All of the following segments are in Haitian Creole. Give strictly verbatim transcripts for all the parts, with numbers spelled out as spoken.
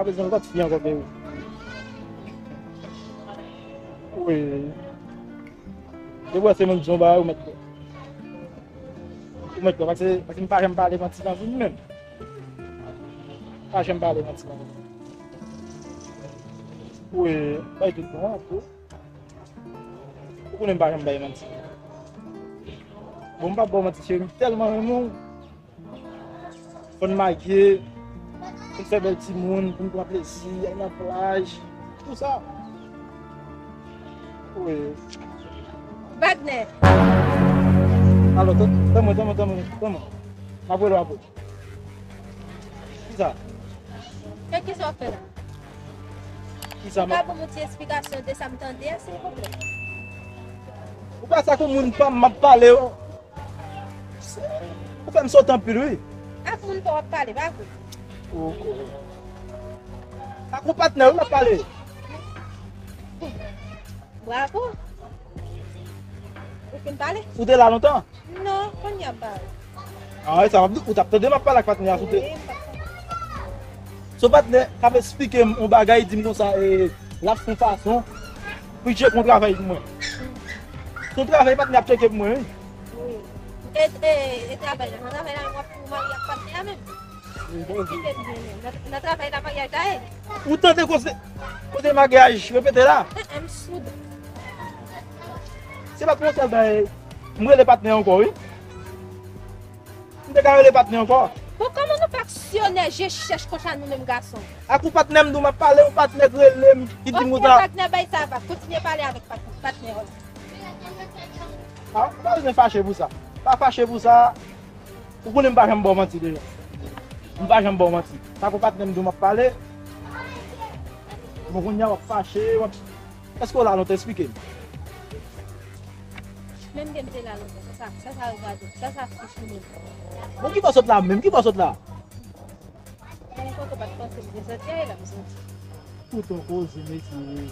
Pa bezwen lòt fi ankò ke wi. Wi. Depi w wè se moun di yon bagay, ou mèt kwè. Ou mèt kwè, paske, paske m pa janm pale manti nan vi m menm. Pa janm pale manti nan vi m. Wi, bay tout bon, tou. Ou konnen m pa janm bay manti. Bon, m p ap ba w manti, cheri, m tèlman renmen w. Fò n marye, pou n fè bèl timoun, pou n pran plezi, al nan plaj, tout sa. Wi. Patnè. Alò, tan, tan mwen, tan mwen, tan mwen, tan mwen. M ap rele w apre. Kisa? E kisa w ap fè la? Kisa? Ou ka ban m yon ti esplikasyon de sa m tande a, silvouplè? Ou pa sa kou moun pa m, m ap pale yo. Ou fè m sote anpil, wi. Ak moun pa w ap pale, pa vre? Ak yon patnè, wi, m ap pale. Bravo. Ou fin pale? Ou te la lontan? Non, kounye a m pale. Ah, e sa m ap di, ou t ap tande m ap pale ak patnè a sou te. Wi, m t ap tande. Se yon patnè k ap esplike m yon bagay, di m konsa, e, l ap fè yon fason pou l tcheke yon travay pou mwen. Se yon travay patnè ap tcheke pou mwen, wi. Wi. E, e, e travay la, nan travay la menm w ap pou marye ak patnè a menm? Wi, bon. Kite m byen menm. Nan, nan travay la maryaj la ye? Ou tande koze, koze maryaj repete la? Eh, eh, m soud. Se pa t yon sèl bagay, m rele patnè ankò, wi. M te ka rele patnè ankò. Bon, kòman nou pa aksyonè je chèch konsa nou menm gason? Ak yon patnè m di w m ap pale, yon patnè k rele m, ki di m konsa. Ok, patnè, bay sa va. Kontinye pale avèk patnè, patnè. Ah, ou pa bezwen fache pou sa. Pa fache pou sa. Ou konnen m pa janm ba w manti deja. M pa janm ba w manti. Sa kou patnè m di w m ap pale. Bon, kounye a w ap fache, w ap, èske w la lontan? Esplike m. Menm ke m te la lontan, sa, sa, sa regade, sa, sa fouch ou menm. Bon, ki bò sot la menm? Ki bò sot la? Mwen kote w pa t panse m te santi a, e la m santi. Tout yon koze, mesye.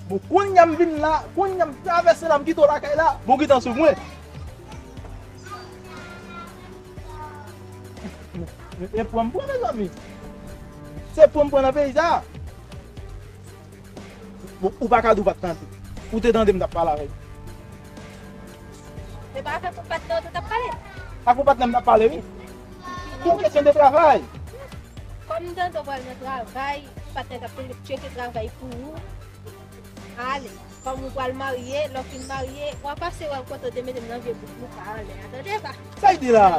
Bon, kounye a m vin la, kounye a m travèse la, m kite w lakay la, bon, gentan sou mwen. E pran m pran, mezanmi. Se pran m pran nan peyi sa. Bon, ou pa ka di w pa t tande. Ou te tande m t ap pale avè l. Se pa avèk yon patnè w te t ap pale? Ak yon patnè m t ap pale, wi. Pou kesyon de travay. Kòm m tande w pral nan travay, patnè t ap tcheke travay pou ou. Ale. Kòm ou pral marye, lè w fin marye, w a pase wè kote w te mete m nan vye bouk nou pa anlè a. Tande pa? Sa y di la?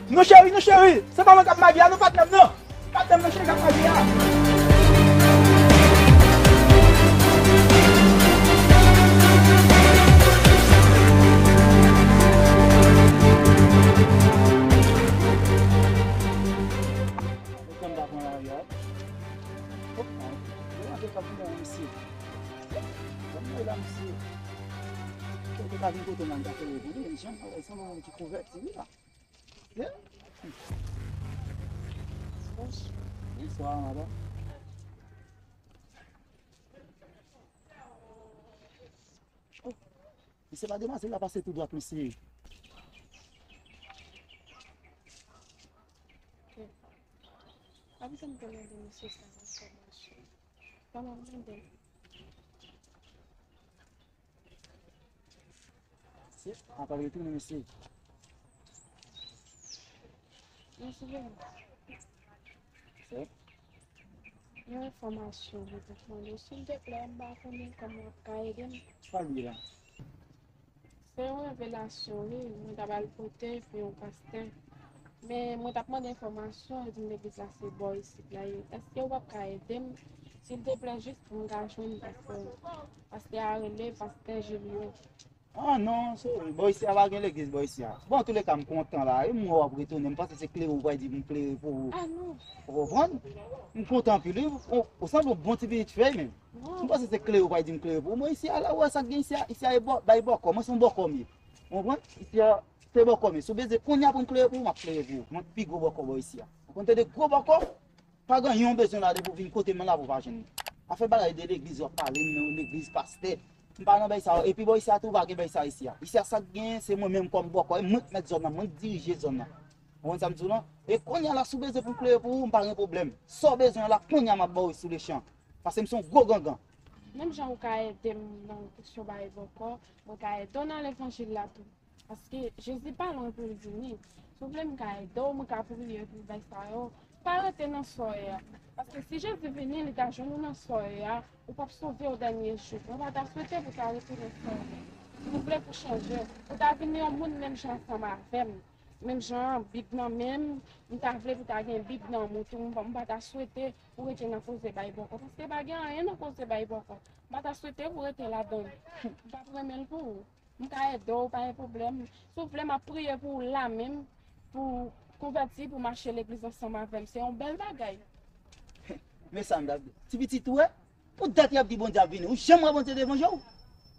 Non, cheri, non, cheri. Se pa mwen k ap marye a, non, patnè m, non. Patnè m, non, cheri, k ap marye a. Ou konn pa pran lari a? Hop, mwen te ka vin la, mesye. Mwen la, mesye. Ou te ka vin kote mwen, ta fè revoule, men jan mwen wè, sanble yon moun ki konvèti, wi, la. Yeah. Bonswa, madanm. Mesye, pa demwazèl la pase tou dwat, mesye. Avan m te mande mesye sa enfòmasyon. Kòman m mande? Se, apa retounen, mesye. Yon enfòmasyon mwen te mande w, silvouplè, m pa konnen kòman w ap ka ede m. Sa l ye la? Se yon revelasyon, wi, mwen ta ba l pote pou yon pastè. Men mwen t ap mande enfòmasyon, yo di m legliz la se bò isit la ye. Èske w p ap ka ede m, silvouplè, jis pou m ka jwenn pastè? Pastè a rele pastè Julio. Ah non, se bò isi a pa gen legliz bò isi a. Bon, antouleka, m kontan la. E m wè w ap retounen. M panse se klere w pral di m klere pou ou. Ah non. Ou konprann? M kontan anpil, wi. Ou, ou sanble yon bon ti pitit fèy menm. M panse se klere w pral di m klere pou ou. Mwen isi a la, ou wè sa k gen isi a, isi a e bò, bay bòkò. Mwen se yon bòkò m ye. Ou konprann? Isi a, se bòkò m ye. Si w bezwen kounye a pou m klere pou ou, m ap klere pou ou. Mwen pi gwo bòkò bò isi a. Ou konn tande gwo bòkò? Pa gen anyen w bezwen la depi w vin kote mwen la pou w pa jwenn li. Afè bagay de legliz w ap pale m, legliz pastè. M pa nan bagay sa yo. Epi bò isi a tou pa gen bagay sa isi a. Isi a sa k genyen se mwen menm kòm bòkò. E mwen k mèt zòn nan, mwen k dirije zòn nan. Ou konn sa m di w lan? E kounye a la, si w bezwen pou m klere pou ou, m pa gen pwoblèm. Sa w bezwen an la, kounye a m ap ba w sou lechan. Paske m se yon gwo gangan. Menm jan ou ka ede m nan kesyon bay bòkò, mwen ka ede w nan levanjil la tou. Paske Jezi pa lwen pou l vini. Si w vle m ka ede w, mwen ka priye pou bagay sa yo. Pa rete nan sa w ye a. Paske si Jezi vini, li ta jwenn ou nan sa w ye a, ou p ap sove o dènye jou. Mwen pa ta swete pou w ta rete nan sa w ye a. Si w vle pou chanje, pou w ta vin yon moun menm jan ansanm avè m. Menm jan Bib nan men m, m ta vle pou w ta gen Bib nan men w tou. M pa, m pa ta swete pou w rete nan koze bay bòkò. Paske pa gen anyen nan koze bay bòkò. M pa ta swete pou w rete ladan l. M p ap renmen l pou ou. M ka ede w, pa gen pwoblèm. Si w vle, m ap priye pou ou la menm, pou w konvèti, pou w mache legliz ansanm avè m. Se yon bèl bagay. Men sa m t ap di. Ti pitit ou wè, pou dat y ap di Bondye ap vini. Ou janm wè Bondye devan je w?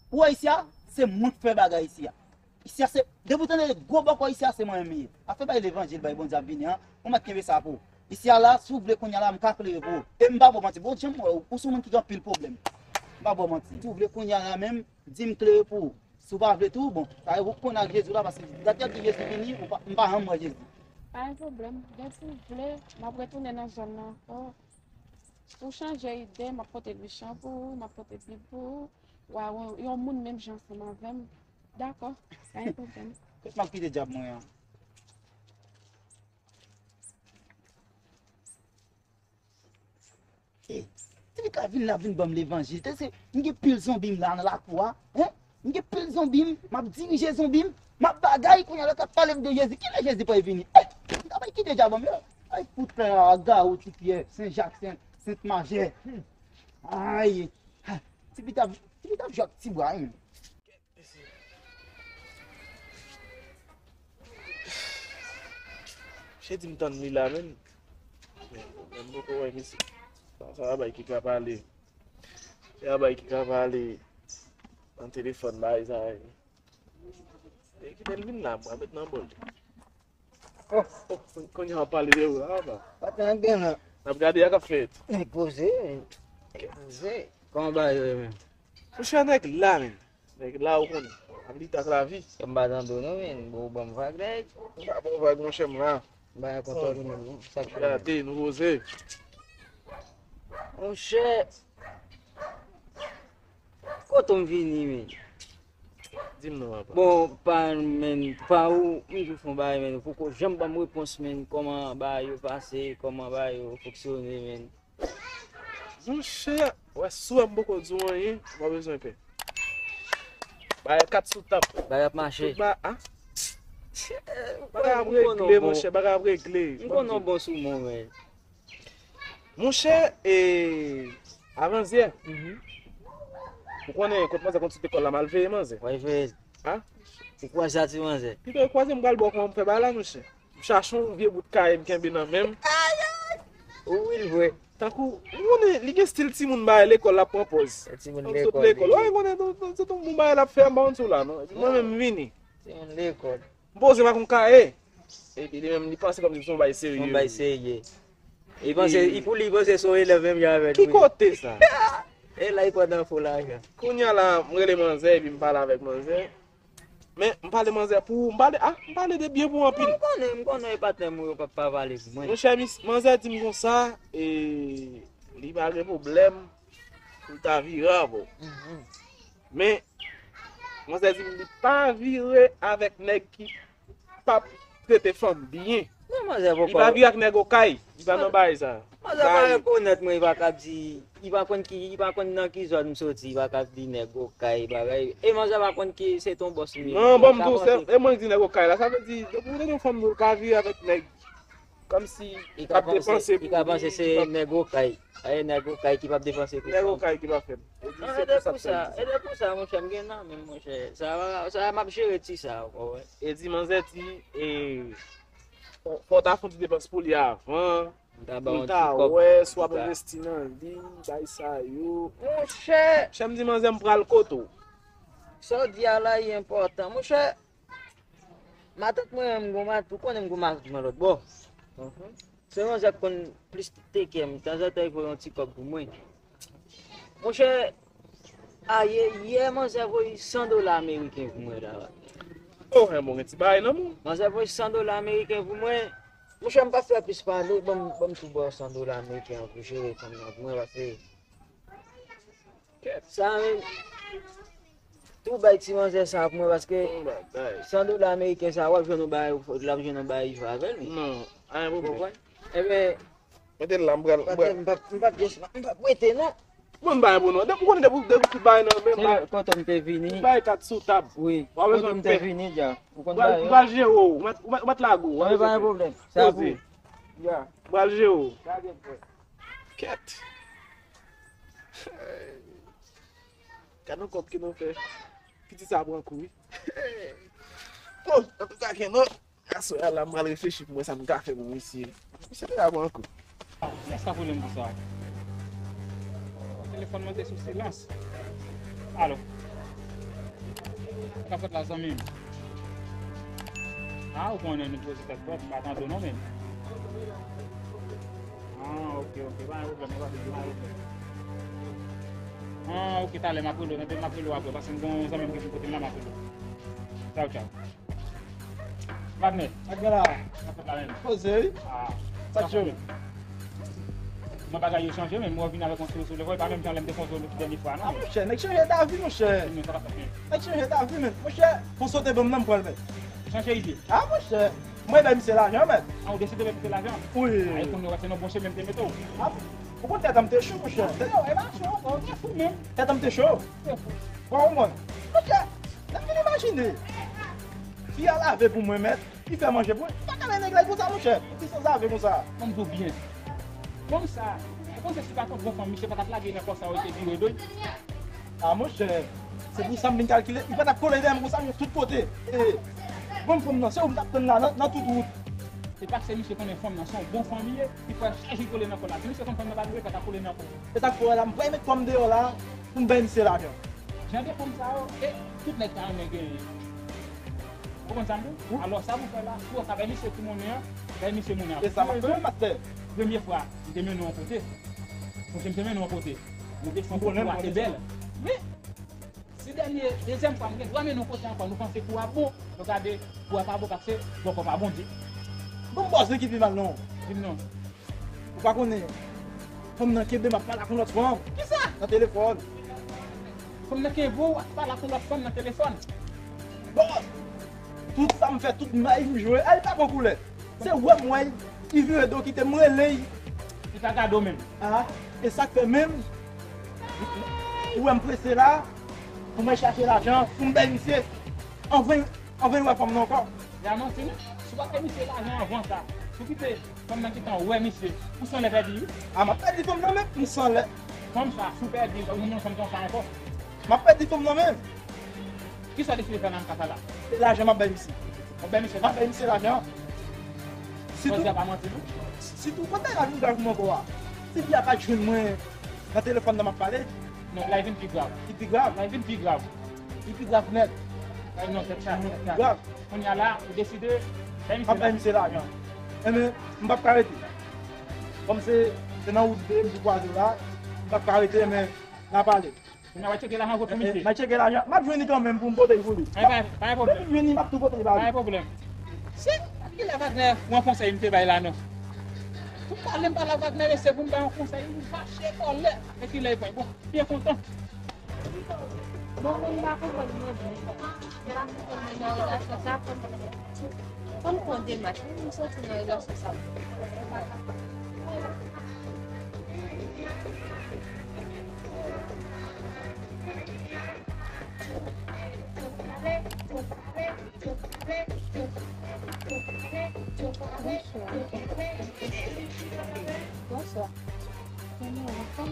Ou wè isi a, se mwen k fè bagay isi a. Isi a se, depi w tande gwo bòkò isi a, se mwen menm li ye. Afè bay levanjil, bay Bondye ap vini an, ou mèt kenbe sa pou ou. Isi a la, si w vle kounye a la, m ka klere pou ou. E m pa ba w manti, Bondye m wè ou, ou se yon moun ki gen anpil pwoblèm. M pa ba w manti. Si w vle kounye a la menm, di m klere pou ou. Si w pa vle tou, bon, sa vle di ou konnen ak Jezi w la, paske dat y ap di Jezi vini, ou pa, m pa janm wè Jezi. Pa gen pwoblèm. Depi w vle, m ap retounen nan zòn nan ankò. Pou chanje ide, m ap pote lechan pou ou, m ap pote Bib pou ou. W a wè yon moun menm jan ansanm avè m. Dakò, pa gen pwoblèm. Kot m ap kite djab mwen an? Eh, si li ka vin la, vin ban m levanjil. Tande, m gen pil zonbi m la nan lakou a. Hein? M gen pil zonbi m, m ap dirije zonbi m, m ap bagay, kounye a lòt ap pale m de Jezi. Kilè Jezi pral vini? Eh, m ta bay kite djab an m yo. Ay, fout la, Gawou, Ti Pyè, Sen Jak, Sen, Sent Majè. Ay, ha, Ti Pita, Ti Pita ap jwe ak ti bwa, wi. Misye di m tann li la menm. Men, men m poko wè misye. Sa, sa a bay ki ka pale. Se a bay ki ka pale nan telefòn, bay sa yo. E kite l vin la, mwen met nan bòl. Oh, oh, kounye a w ap pale de ou la, papa. Patnè gen la. N ap gade a k ap fèt. Nèg poze, nèg poze. Kòman bagay yo ye menm? Monchè, nèg la, menm. Nèg la, ou konnen. Ap lite ak lavi. M pa tande w non, menm. Bon, ou ban m vag, nèg. M pa ba w vag, monchè, m la. M pa gen kont ou menm, non. Sa k fè. Gade, nou poze. Monchè. Kote m vini, men? Di m non, papa. Bon, pa, men, pa ou, m di w fè yon bagay, men, ou poko janm ban m repons, men, kòman bagay yo pase, kòman bagay yo fonksyone, men. Monchè, wè, si w wè m poko di w anyen, ou pa bezwen pè. Bagay kat sou tab. Bagay ap mache. Tout ba-, a? Bagay ap regle, monchè, bagay ap regle. M konnen w bon sou mwen, men. Monchè, e, avanzyè. Mhm. Ou konnen kot manzè konn sot lekòl la, m al veye manzè. W al veye l. Ha? Ou kwaze a ti manzè. Pito, ou kwaze m pral ba w kòman m fè bagay la, monchè. M chache yon vye bout kaye m kenbe nan men m. Ou wi l vre. Tankou, ou konnen, li gen stil timoun bagay lekòl, l ap pran pòz. Timoun lekòl, lekòl. Ou konnen, se yon bon bagay l ap fè, m pa konn sou la, non. Epi mwen menm, m vini. Timoun lekòl. M poze m ak yon kaye. Epi li menm, li panse kòmsi se yon bagay serye. Yon bagay serye. Li panse, li pou li, li panse se yon elèv menm jan avè l. Ki kote sa? E la, li pran nan fo lajan. Kounye a la, m rele manzè, epi m pale avèk manzè. Men, m pale manzè pou ou, m pale, ah, m pale de byen pou ou anpil. Non, m konnen, m konnen e patnè m ou yo p ap pa pale pou mwen. Monchè, mis-, manzè di m konsa, e, li pa gen pwoblèm pou l ta vire avè w. Mhm. Men, manzè di m li pa vire avèk nèg ki p ap trete fanm byen. Men manzè poko. Li pa vire ak nèg okay. Li pa nan bagay sa. Manzè pa rekonèt mwen, li pa ka di, li pa konn ki, li pa konn nan ki zòn m soti, li pa ka di nèg okay, bagay. E manzè pa konn ki se ton bòs li ye. Non, bon, m di w, se, e mwen ki di nèg okay la, sa vle di, depi w tande yon fanm di w l ka vire avèk nèg, kòmsi l ap depanse pou li. Li ka panse se nèg okay. Ay, nèg okay ki p ap depanse pou fanm. Nèg okay ki p ap fè l. E di se pou sa l fè l di sa. E de pou sa, monchè, m gen nan men m, monchè. Sa, sa, m ap jere ti sa, ou wè. E di manzè di, e, fò, fò w ta fè yon ti depans pou li avan, pou l ta wè si w ap envesti nan li, bay sa yo. Monchè! Monchè, m di manzè m pral kote w. Sa w di a la, li enpòtan. Monchè, matant mwen, m gon mat-, ou konnen m gon matant mwen lòt bò. Mhm. Se manzè k konn plis teke m. Tanzantan, li voye yon ti kòb pou mwen. Monchè, ayè, yè, manzè voye san dola ameriken pou mwen la. Oh, en bon, gen ti bagay nan men w. Manzè voye san dola ameriken pou mwen. Monchè, m pa fè plis pale, ban m, ban m tou ba w san dola ameriken an pou jere fanm nan pou mwen, paske sa menm, tou bay ti manzè sa pou mwen, paske san dola ameriken sa, w ap jwenn yon bagay, l ap jwenn yon bagay jwe avè l, wi. Non, anyen pwoblèm. Konprann? Ebyen, mete l la, m pral, m pral. M p ap, m p ap, m p ap wete, non. Bon, bay bon non. Depi ou konnen depi, depi tout bay nan men, bay. Kote m te vini. Bay kat sou tab. Wi. W ap bezwen kote m te vini, dja. Ou konn bay yo. M pral jere w. Ou mèt, ou mèt, ou mèt lage w. Wi, pa gen pwoblèm. Sa pou. Dja. M pral jere w. Kèt. Gad yon kòb ke nou fè. Pitit sa pran kou, wi. Bon, antouka, Keno. Aswè a la, m pral reflechi pou m wè sa m ka fè pou misye. Misye te ka pran kou. Kiyès k ap rele m konsa? Telefòn mwen te sou silans. Alo. Sa k ap fèt la, zanmi m? A, ou konnen nou poze tèt frèt, m pa tande w non, men. A, oke, oke, pa gen pwoblèm, pa gen pwoblèm. A, oke, talè, m ap rele w, m ap rele w apre, paske m gen yon zanmi m ki vin kote m la, m ap rele w. Tchaw, tchaw. Patnè. Sa k gen la? Sa fèt la menm. Poze, wi. A. Sa k chanje? Mwen bagay yo chanje, men mwen vin avèk yon souri sou lèv, e pa menm jan lè m te fè yon souri dènye fwa, non. A, monchè, nèg chanje davi, monchè. Nèg chanje davi, men. Monchè, konsa w te ban m nan, m pral fè. Chanje ide. A, monchè. Mwen bay misye lajan, mèt. A, ou deside bay misye lajan? Wi. A, e kounye a, se nan bon chemen m te mete w. A, ou konn tèt an m te cho, monchè. Tèt an m te cho. Tèt an m te cho. Ou konprann? Monchè, lè m vin imajine. Fi a lave pou mwen, mèt. Li fè manje pou mwen. Pa ka bay nèg la konsa, monchè. Li sanzave konsa. Ban m di w byen. Fanm sa, ou panse si pa t yon bon fanm, misye pa t ap lage nan kò sa yo te vire do l? A, monchè, se pou sa m vin kalkile. Li pa t ap kole dèyè m konsa, men tout kote. E, bon, fanm nan, se ou m t ap tann la, nan, nan tout wout. Se paske misye konnen fanm nan se yon bon fanm li ye, li fè chaje kole nan kò l la. Si misye konn fanm nan pa dwe, li pa t ap kole nan kò l. Se sa k fè w wè la, m pral met kò m deyò la, pou m bay misye lajan. Jan de fanm sa yo, e, tout nèg ta renmen genyen. Ou konprann sa m di w? Wi. Alò, sa pou fè la, si w ka bay misye ti monnen an, bay misye monnen an. E sa m ap fè, mastè. Premye fwa, m te mennen w yon kote. Sonje m te mennen w yon kote. Nou te fè yon kote a te bèl. Men, si dènye, dezyèm fwa, m gen dwa mennen w yon kote ankò, nou panse kou a bon, nou gade kou a pa bon, paske bòkò pa Bondye. Bon, bòs, li ki pi mal, non. Di m non. Ou pa konnen, fanm nan kenbe m ap pale ak yon lòt fanm. Kisa? Nan telefòn. Fanm nan kenbe w ap pale ak yon lòt fanm nan telefòn. Bon, tout sa m fè, tout may m jwe, a, li pa bon koulè. Se wè m wè l, li vire do kite m, m rele l. Li pa gade w menm. A, e sa k fè menm, ou wè m prese la, pou m al chache lajan, pou m bay misye. Anvan, anvan l wè fanm nan ankò. Li a manti, non? Si w pa bay misye lajan anvan sa, si w kite fanm nan gentan wè misye, ou se anlè pèdi, wi. A, m ap pèdi fanm nan menm, m se anlè. Fanm sa, si w pèdi, ou jwenn yon fanm konsa ankò. M ap pèdi fanm nan menm. Kisa w deside fè nan ka sa la? Se lajan m ap bay misye. W ap bay misye lajan? M ap bay misye lajan. Sitou, pa manti, non? Sitou, kote lajan m pral jwenn ankò a? Si fi a pa t jwenn mwen nan telefòn nan m ap pale. Non, la vin pi grav. Li pi grav? La vin pi grav. Li pi grav nèt. Ay, non, tèt chaje, tèt chaje. Pi grav. Kounye a la, ou deside bay misye lajan. M ap bay misye lajan. Enben, m p ap ka rete. Kòm se, se nan wout de m pou kwaze w la, m p ap ka rete, men n a pale. Kounye a, w a tcheke lajan pou misye. M a tcheke lajan. M ap jwenn li kanmenm pou m pote l pou li. Pa gen pwoblèm. Depi m jwenn li, m ap tou pote l ba li. Pa gen pwoblèm. Se kilè Wagner, yon konsèy m te bay la, non. Ou pale, m pale ak Wagner, e se pou m bay yon konsèy, ou fache kòlè. E kilè e pwen. Bon, byen kontan. Bon, mwen pa konprann mwen menm. M pa konprann mwen nan relasyon sa, fò m, fò m pran demach. Mwen, m soti nan relasyon sa. Bonswa. Bonswa. Kòman w anfòm?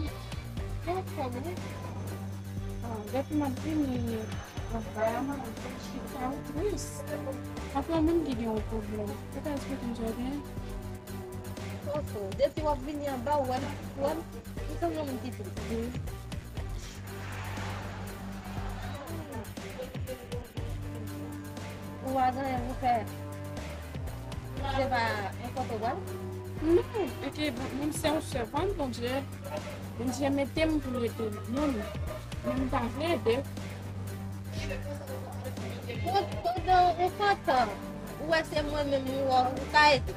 Anfòm, wi. Ah, depi m ap vini anba a, m ap chita, ou tris. Apa w menm ki gen yon pwoblèm? Ou ka esplike m sa w genyen? Anfòm, depi w ap vini anba, ou wè m, ou wè m, ou sanble yon moun ki tris. Wi. Ou pa gen anyen pou fè. Se pa enpòte w al. Non, e ke bon, mwen se yon sèvant Bondye. Bondye mete m pou m ede moun. Men m ta vle ede. Pandan ou kontan, ou wè se mwen menm ou wè ou ka ede.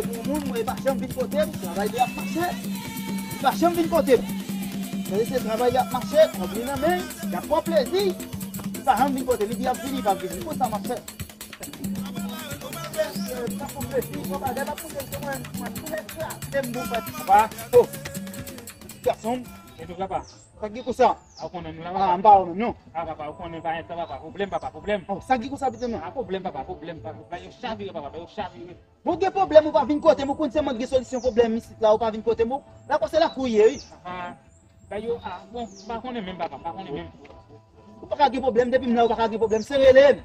travay pou yon moun, mwen, li pa janm vin kote m, travay li ap mache. Li pa janm vin kote m. Sa se travay li ap mache, kòb li nan men, li ap pran plezi. Li pa janm vin kote m, li di l ap vini, li p ap vini. Konsa m ap fè. Papa, oh, gason, papa. Sa k gen konsa? A, ou konnen nou la, papa. Ah, m pa wè menm, non. Ah, papa, ou konnen pa gen tan, papa. Pwoblèm, papa, pwoblèm. Oh, sa k gen konsa, pitit mwen? Ah, pwoblèm, papa, pwoblèm, papa. Bagay yo chavire, papa, bagay yo chavire. Bon, gen pwoblèm, ou pa vin kote m, ou konn se mwen ki gen solisyon pwoblèm isit la, ou pa vin kote m, ou. Lakòs se lakou w ye, wi. Papa, bagay yo, ah, bon, m pa konnen menm, papa, m pa konnen menm. Ou pa ka gen pwoblèm, depi m la, ou pa ka gen pwoblèm, se rele m.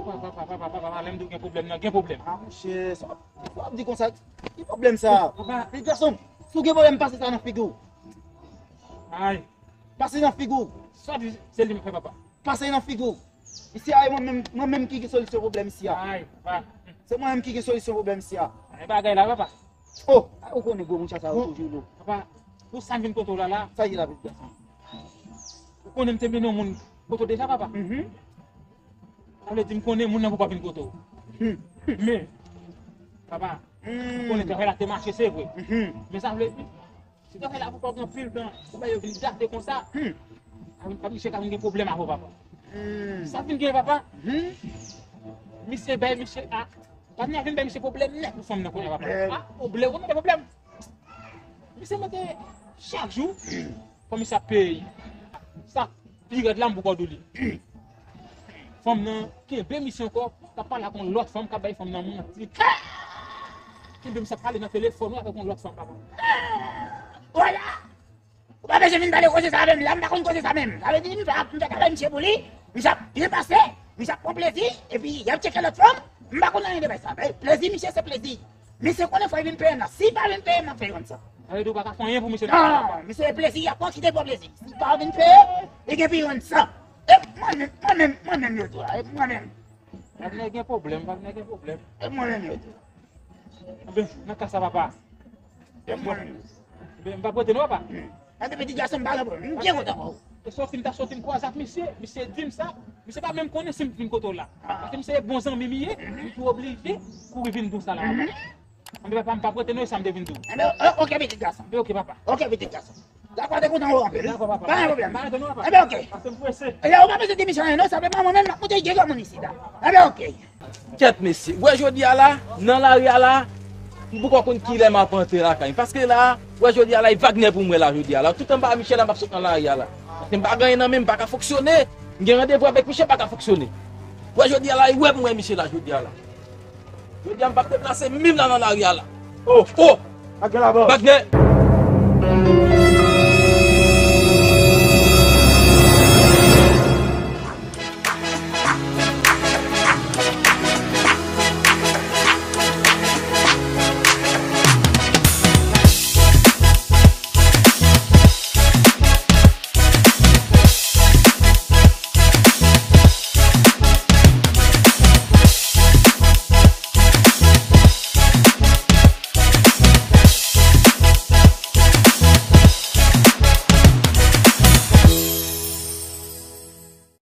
Papa, papa, papa, papa, lè m di w gen pwoblèm nan, gen pwoblèm. Ah, monchè, sa w ap di konsa? Ki pwoblèm sa? Papa. Pitit gason m, si w gen pwoblèm, pase sa nan figi w. Ay. Pase nan figi w. Sa w di, se li m fè, papa. Pase nan figi w. Isi a, e mwen menm, mwen menm ki gen solisyon pwoblèm isi a. Ay, papa. Se mwen menm ki gen solisyon pwoblèm isi a. Ay, bagay la, papa. Oh, ou konnen gwo moucha sa yo toujou lou. Papa, pou sa m vin kote w la, la. Sa ye la, pitit gason m? Ou konnen m te mennen yon moun kote w deja, papa. Mhm. Sa vle di m konnen moun nan poko vin kote w. Hmm. Men, papa, m konnen travay la te mache, se vre. Mhm. Men sa vle di, si travay la poko pran anpil tan, pou bagay yo vin gate konsa, hmm, misye ka vin gen pwoblèm avè w, papa. Hmm. Sa vin gen, papa? Mhm. Misye bay, misye a, patnè a vin bay misye pwoblèm nèt pou fanm nan kounye a, papa. Pwoblèm. Ah, pwoblèm, ou mete pwoblèm. Misye mete chak jou, fanm misye ap peye. Sa pi rèd la, m poko di w li. Fanm nan kenbe misye ankò, k ap pale ak yon lòt fanm, k ap bay fanm nan manti. Kenbe misye ap pale nan telefòn, wi, avèk yon lòt fanm, papa. Vwala! Ou pa bezwen vin pale koze sa avè m la, m pa konn koze sa menm. Sa vle di, m fè, m fè travay misye pou li, misye ap byen pase, misye ap pran plezi, epi y ap tcheke lòt fanm, m pa konn anyen de bagay sa. Men plezi misye se plezi. Misye konnen fò l vin peye m nan. Si l pa vin peye m, m ap fè yon san. Sa vle di ou pa ka fè anyen pou misye nan kay la? Non, misye plezi, y ap pran kite pou plezi. Si l pa vin peye, li gen pi yon san. E mwen menm, mwen menm, mwen menm yo di w la, e mwen menm. Patnè gen pwoblèm, patnè gen pwoblèm. E mwen menm yo di w. Anben, nan ka sa, papa. E mwen menm. Anben, m p ap rete non, papa. Hmm. Anben, pitit gason m, pa gen pwoblèm. M byen kontan wè w. E sòti m ta sòti m kwaze ak misye, misye di m sa, misye pa menm konnen si m vin kote w la. Ah. Paske misye e bon zanmi m ye, mhm, li tou oblije kouri vin di w sa la, papa. Mhm. Anben papa, m p ap rete non, e sa m te vin di w. Enben, o- oke, pitit gason. Anben oke, papa. Oke, pitit gason. Dakò, te kontan wè w anpil. Dakò, papa. Pa gen pwoblèm. M pa rete non, papa. Enben, oke. Paske m prese. Enben, ou pa bezwen demisyonnen non, senpleman mwen menm, m ap monte jere moun isit la. Enben, oke. Kèt, mesye. Ou wè jodi a la, nan lari a la, m poko konn kilè m ap rantre lakay. Paske la, ou wè jodi a la, e Wagner pou m wè la jodi a la. Tout anba Michel la, m ap sot nan lari a la. Paske m pa gen anyen nan men m, m pa ka fonksyone. M gen randevou avèk Michel, m pa ka fonksyone. Ou wè jodi a la, e wè pou m wè misye la jodi a la. Jodi a, m p ap deplase menm la nan lari a la. Oh, oh! Wagner!